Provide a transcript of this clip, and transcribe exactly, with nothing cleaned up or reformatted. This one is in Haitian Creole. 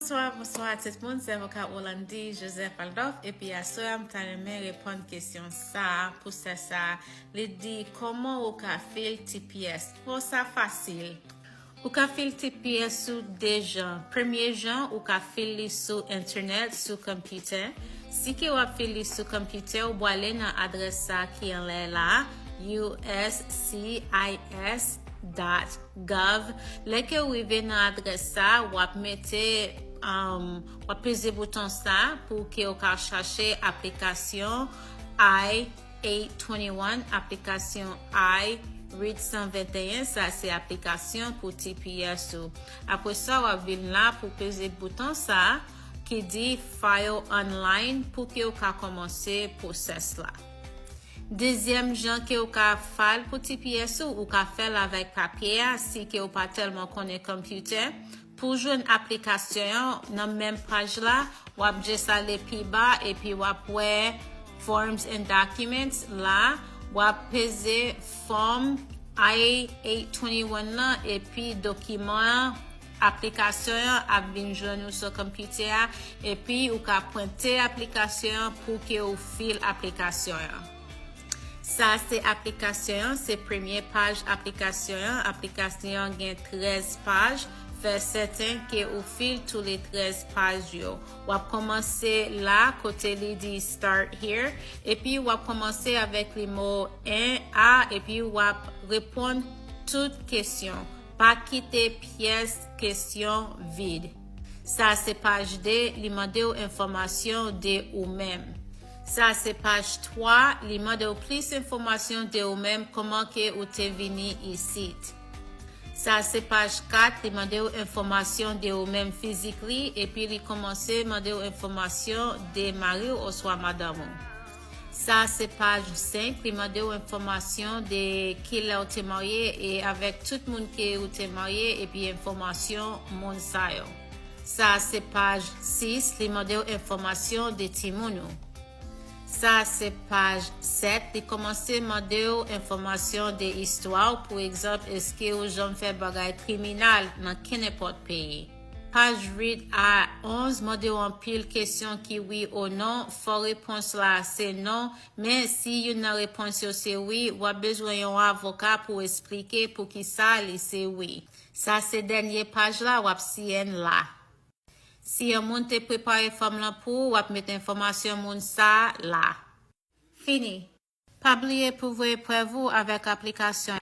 Bonswa, bonswa tout moun, se avoka Rolandi Joseph Aldorf, epi aswè a m ta renmen reponn kesyon sa a pou sè sa a. Li di, kòman ou ka fil T P S? Bon, sa fasil. Ou ka fil T P S ou de jan. Premye jan, ou ka fil li sou entènèt, sou konpitè. Si ke w ap fil li sou konpitè, ou pwale nan adrès sa ki anlè la, U S C I S dot gov. Lè ke w rive nan adrès sa, w ap mete, um, w ap peze bouton sa pou ke w ka chache aplikasyon I eight twenty-one, aplikasyon I eight cent vingt et un, sa se aplikasyon pou T P S ou. Apre sa, w ap vin la pou peze bouton sa ki di File Online pou ke w ka kòmanse pwosès la. Dezyèm jan ke w ka file pou T P S ou, ou ka fè l avèk papye a si ke w pa tèlman konnen konpitè. Pou jwenn aplikasyon an nan menm paj la, w ap just ale pi ba epi w ap wè Forms and Documents la, w ap peze Form I eight twenty-one lan epi dokiman an, aplikasyon an ap vin jwenn ou sou konpitè a, epi ou ka prente aplikasyon an pou ke ou fil aplikasyon an. Sa se aplikasyon an, se premye paj aplikasyon an. Aplikasyon an gen trèz paj. Fè sèten ke ou fil tou le trèz paj yo. W ap kòmanse la kote li di Start Here, epi w ap kòmanse avèk li mo en a, epi w ap reponn tout kesyon. Pa kite pyès kesyon vid. Sa se paj de, li mande w enfòmasyon de ou menm. Sa se paj twa, li mande w plis enfòmasyon de ou menm, kòman ke ou te vini isit. Sa se paj kat, li mande w enfòmasyon de ou menm physically, epi li kòmanse mande w enfòmasyon de mari w oswa madanm ou. Sa se paj senk, li mande w enfòmasyon de kilè w te marye e avèk tout moun ke ou te marye, epi enfòmasyon moun sa yo. Sa se paj sis, li mande w enfòmasyon de timoun ou. Sa se paj sèt, li kòmanse mande w enfòmasyon de istwa w, pou egzanp, èske ou janm fè bagay kriminal nan kenenpòt peyi. Paj uit a onz mande w anpil kesyon ki wi ou non, fò repons la se non, men si youn nan repons yo se wi, w ap bezwen yon avoka pou esplike poukisa li se wi. Sa se dènye paj la, w ap siyen la. Si yon moun te prepare fòm lan pou ou, w ap met enfòmasyon moun sa a la. Fini. Pa bliye pou voye prèv ou avèk aplikasyon.